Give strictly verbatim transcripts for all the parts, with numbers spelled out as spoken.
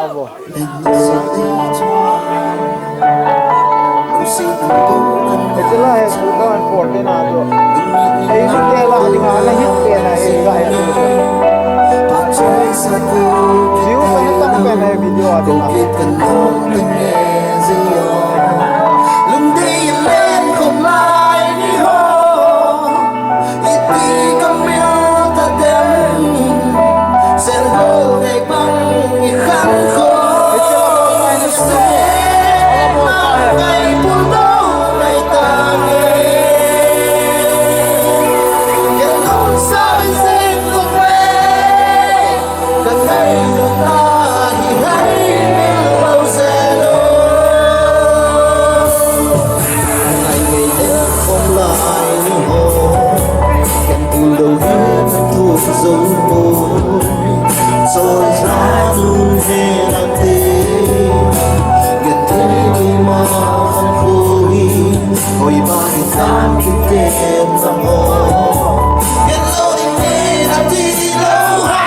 Abo. Hiche la hi two thousand fourteen a chu. Ei, mi te la dinga la hit pen a, ei, ga hi chu. View ka na tam pen a video a dinga. Lungdei in len khom lai ni ho. Iti ka mil ta dem. Sen ho nei bang i khan ko. Iti la bang ai na se. Nang ngai pul do ngai ta nge. Ken nong sa ben sen ko ve. Ka ngailut a hi hai mil lo se lo. Ngai ngei el khom lai ni ho. Ken tul do hi na tu zo po. Sol sa tu he na te. Ken te ni ma ko hi. Hoi ba hi tan ki te na ho. Ken lo ni ni na ti lo ha.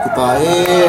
Goodbye.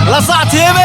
Lasa T V.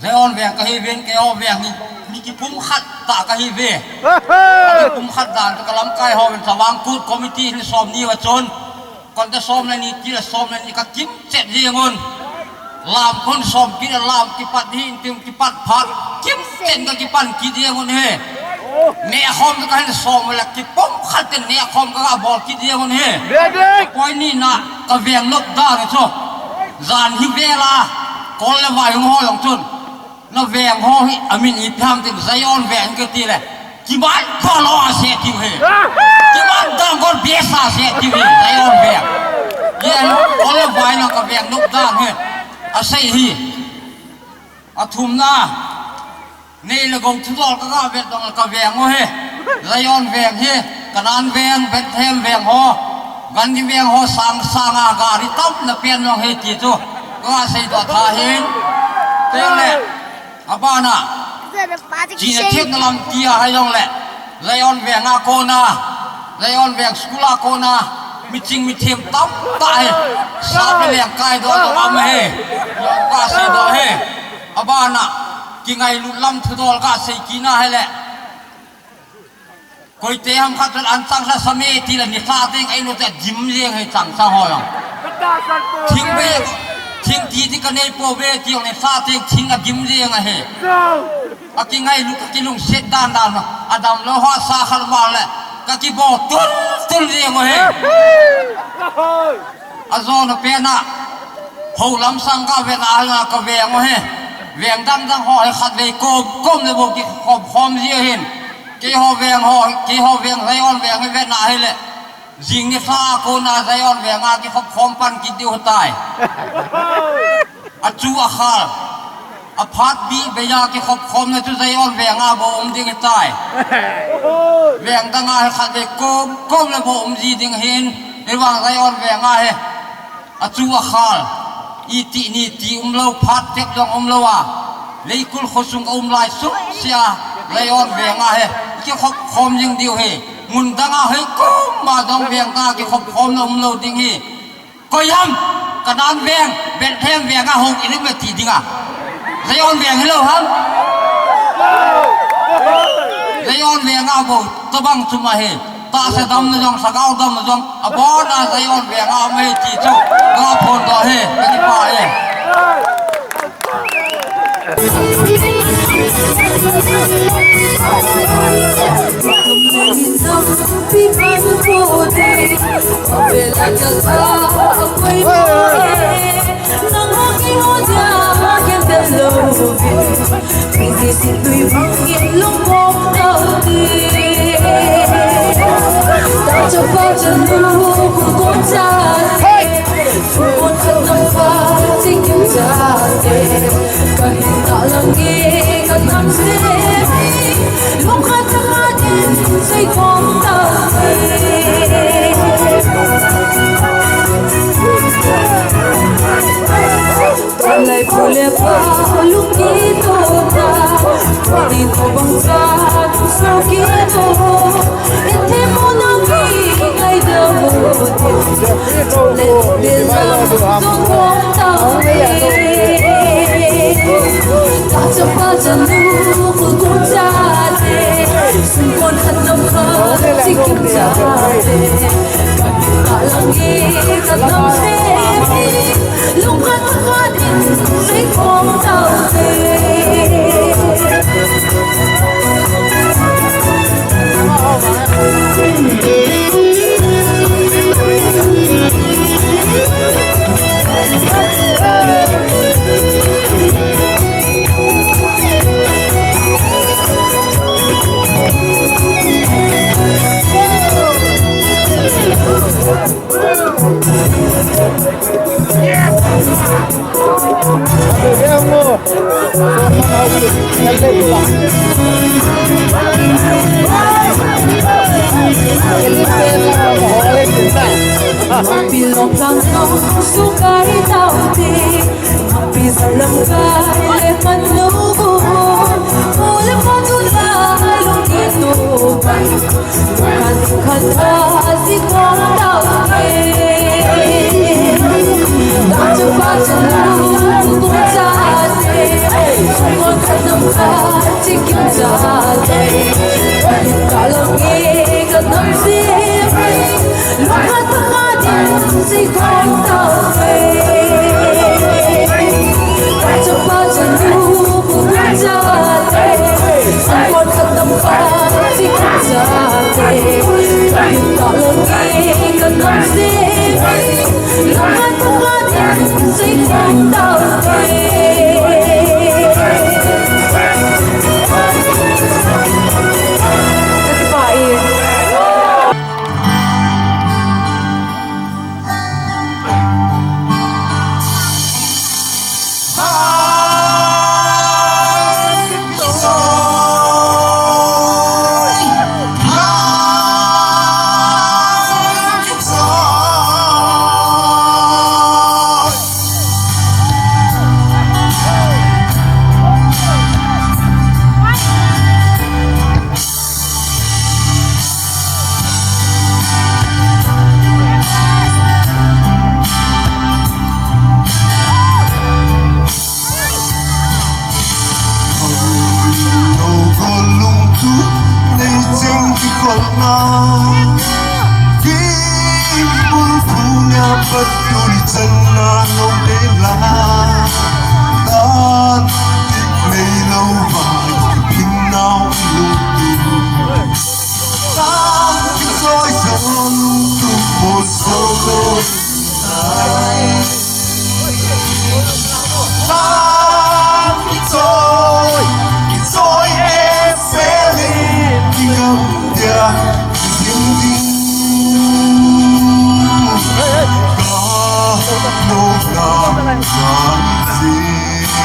Zion veng kahi ven, keiho veng hi mi kipumkhat tah kahi ve. Kipumkhat dan chu ka lamkai ho ven, Thavang Kut committee hin som ni va chun. Kon ta som le ni, ti le som le ni ka kim chet jeng un. Lam kon som kit le lam kipat hi, in tim kipat phat. Kim chen ka kipan kit jeng un he. Neh khom ka hin som le kipumkhat ten neh khom ka ga bol kit jeng un he. Poi ni na ka veng nop dan chu. Jan hi vela. Kol le vai hung ho jong chun. Na veng ho hi, amin ipi ham tin Zion veng kati le. Kiman kolo ase tiu he. Kiman dang kol biasa ase tiu he. Zion veng. Ye lo, kol le vai na ka veng nop dan he. Asei hi. Athumna. Nei le gou thudol ka ga vet dong ka veng ho he. Zion veng he. Canaan veng, Bethlehem veng ho. Gandhi veng ho sang sang a gari tam na pian long he ti chu. Ka sei doh tha hin. Te le. Abana, china themna lam tia hai jong le, Zion veng a kona, Zion veng school a kona, miching mithem tamtah hi, sap le lengkai doh doh am hi, ka sei doh hi. Abana, kingailut lam thudol ka sei kit na hi le. Koite ham khat an chang sa same ti la ni sa teng ai no ta dim jeng he chang sa ho jong. Thing be, thing ti ti ka nei po be ti jong ni sa teng thing a dim jeng a he. A kingailut ka kilungset dan dan a dam lou ho sa khal mal le ka kibo tul tul jeng a he. Ajo na pena, ho lam sang ka veng a, ka veng u he. Veng dang dang ho he khat vei kom, kom le bou kikhop khom ji ahin. Keiho veng ho, keiho veng Zion veng hi vena hile. Jing ni sa kona Zion veng a kikhop khom pan kit diu tai. Achu akhal. Aphat bih beiya kikhop khomna chu Zion veng a bou um ding ahitai. Veng dang a hi khat vei kom, kom le bou um ji ding ahin, hivang Zion veng a hi. Achu akhal. Iti niti um lou, phat tep jong um lou a. Leikul khosung a um lai sung sia. Zion veng a hi. Kikhop khom jing diu hi. Mun dang a hi kom ma jong veng dang a kikhop khomna um lou ding hi. Koi ham, Canaan veng, Bethlehem veng a hung ilim le ti ding a. Zion veng hilou ham. Zion veng a bou, tabang chuma hi. Tahsa damna jong, lhagao damna jong, abon a Zion veng a um hi ti chu, ka phondoh hi, ka kipah hi.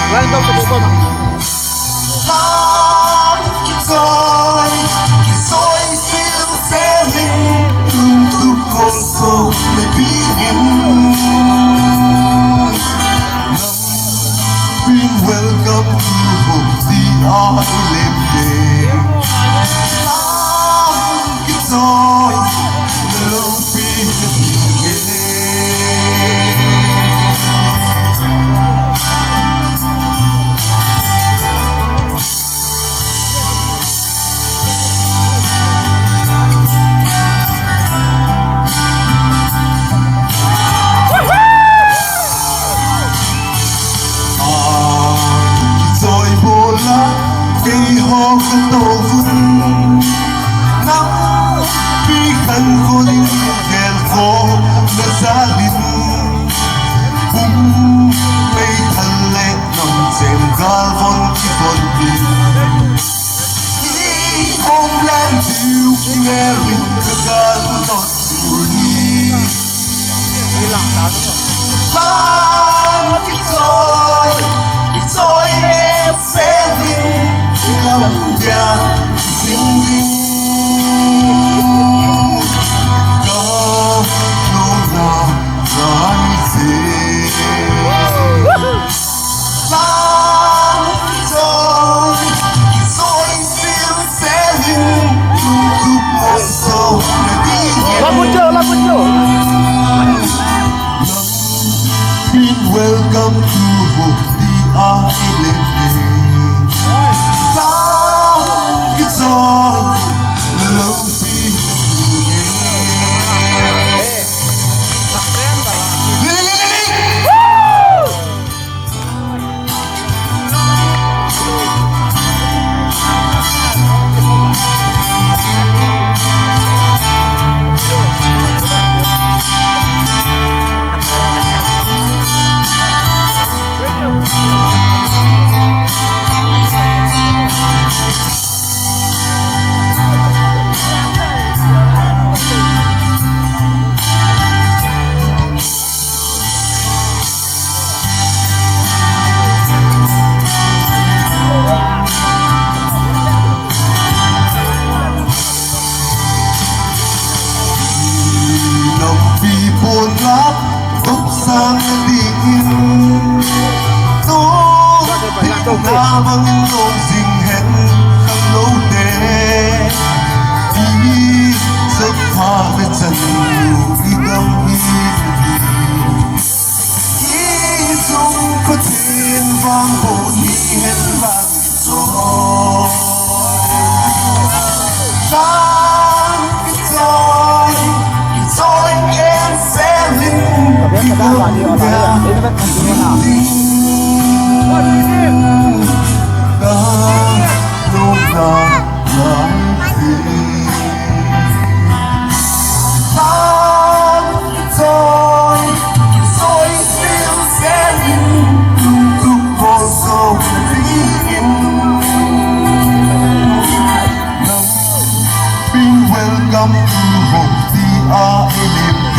Welcome to the island. Keiho kato vun, nampi khat khol in, gelkhohna jal in, pum meithal le namchem gal von kivon in, homeland diu kinel in, kagal not Lagu jo, lagu jo. Been welcome to the island. Love is all the love is. Nampi ponlap, topsang dingin. Topsang dingin, lungsim hen, kanglo te. Isot pha ve chan, idam hi. Isung Pathen vang bo ni hen vang. Been welcome to home, the R L M K.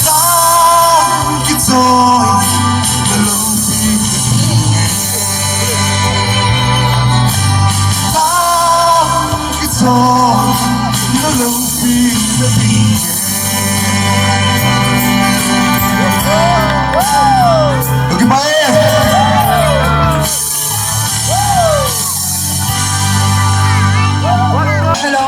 Thank you, joy, the love is. Thank you, joy, the love is. Okay, bye. Hello.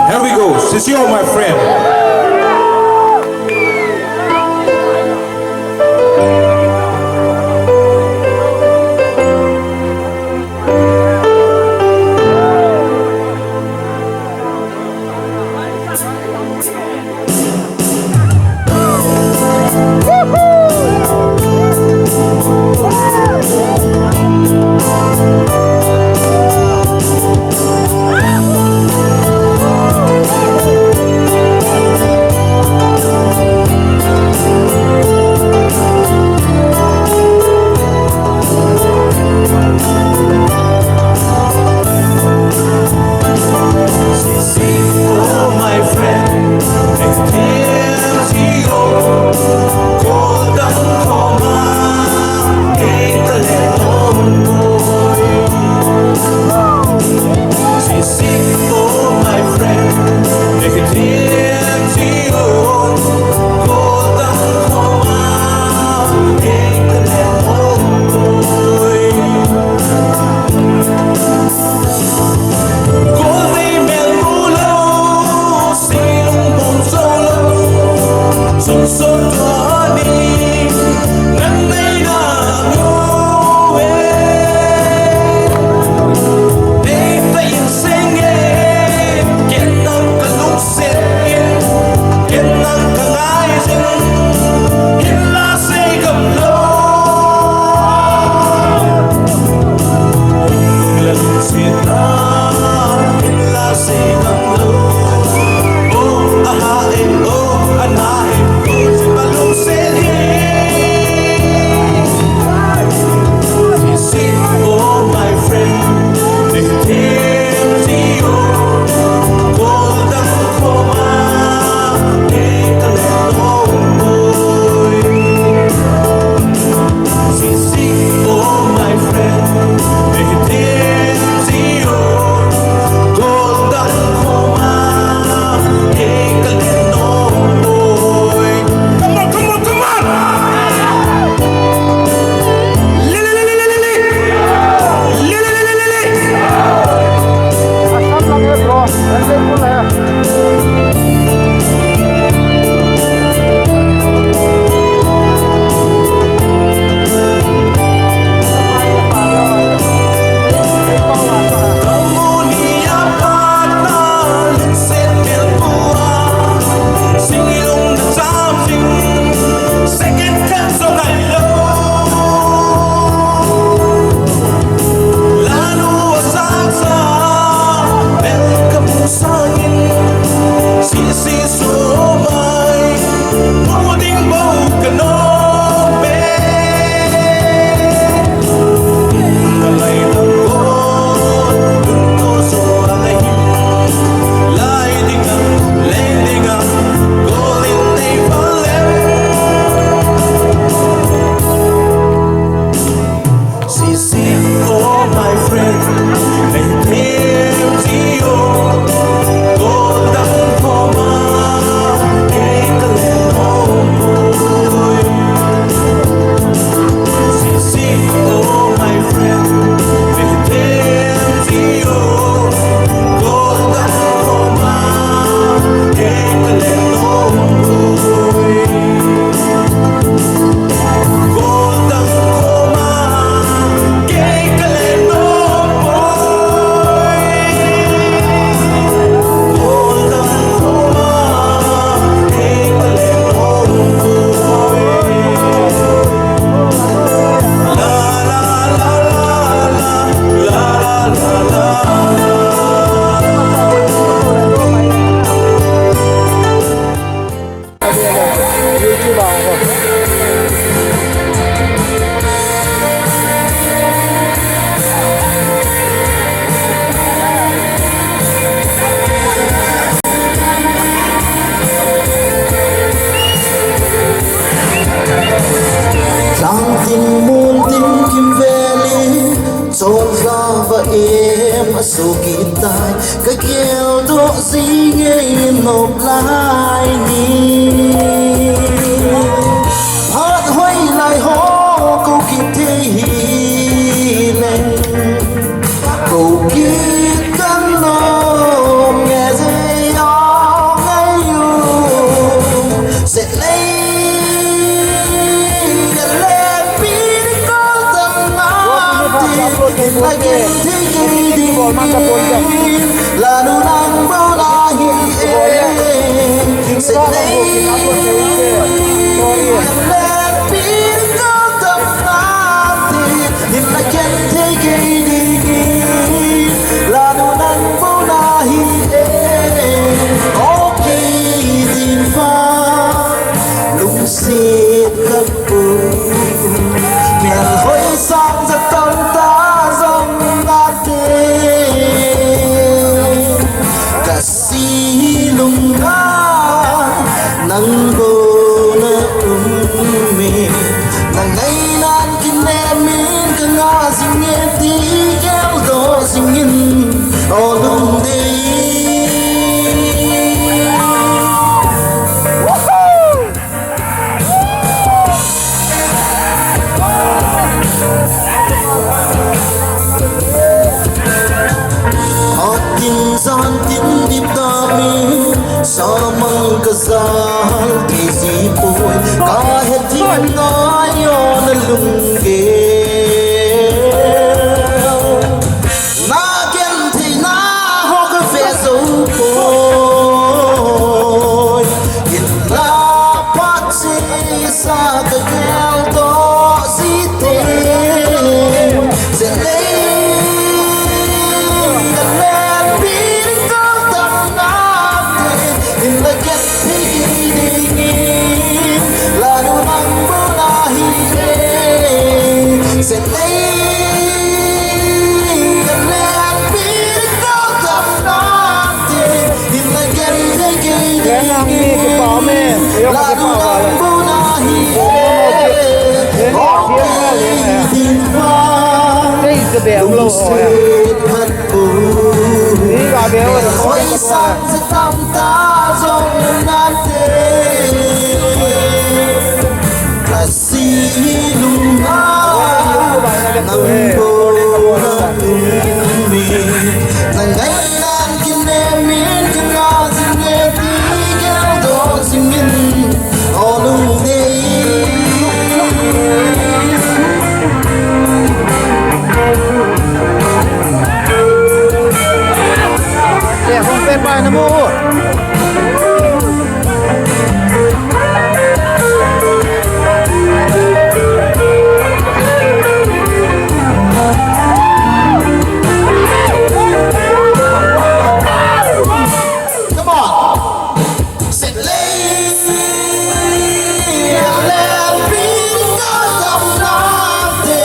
Here we go. Sisi, my friend. Sukitai, ka geldoh jing e, nop lai ni. Phat hoi lai ho, kou kit thei hileng. Kou kit kan nom nge je o ngai u. Setlei ka le pi ni ko tam na ti. Ina gen thei kei ding. Lanu nang bou na hi e. Setlei ka le pi ni ko tam na ti. Ina gen thei kei ding. Lanu nang bou na hi e. Okay, din fa. Lungset khat Melhoi sang jat tam ta jong nate. Ka si lung a nang bou na um e. Na ngainan kinem in ka ngah jing e ti geldoh jing in o lungdei. Atin jan tin dip dami, samang ka jal kei ji poi, ka het ding ngai o na lunggel. Na gentheina ho ka ve jou poi. Kin la phat chesa ka geldoh ji te. Setlei ka le pi ni ko tam na te. Ina gen thei kei ding in, lanu nang bou na hi e. Setlei ka le pi ni ko tam na te. Ina gen thei kei ding in, lanu nang bou na hi e. Okay, din fa. Lungset khat Melhoi sang jat tam ta jong nate. Ka si lung a nang bou na um e. Na ngainan kinem in ka ngah jing e ti geldoh jing in o lungdei. Te hung pe pai na mo. Come on. Setlei ka le pi ni ko tam na te.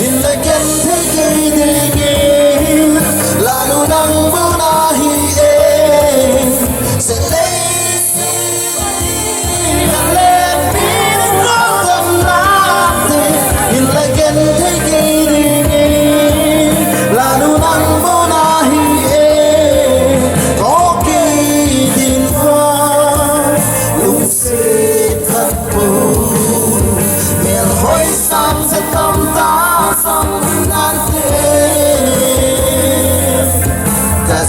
Ina gen thei kei ding in, lanu nang bou na hi e. Setlei ka le pi ni ko tam na te. Ina gen thei kei ding in, lanu nang bou na hi e. Okay, din fa. Lungset khat Melhoi sang jat tam ta jong nate. Ka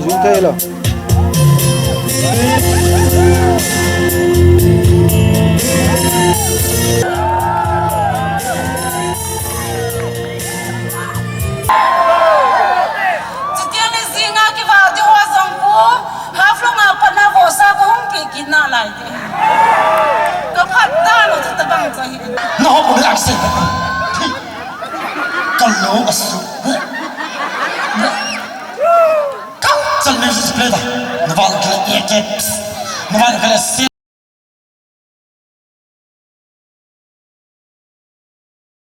Thei lo. Chutiang le jinga kival ding ho jong khu, Haflong a pat na vohsa kahung pe kit nalai te. Ka phat ta lo chu tabang chu ahi. Na hop u le aksei. Ka lo asu. Ka chan music play ta. Na val kale e ke. Na val kale si.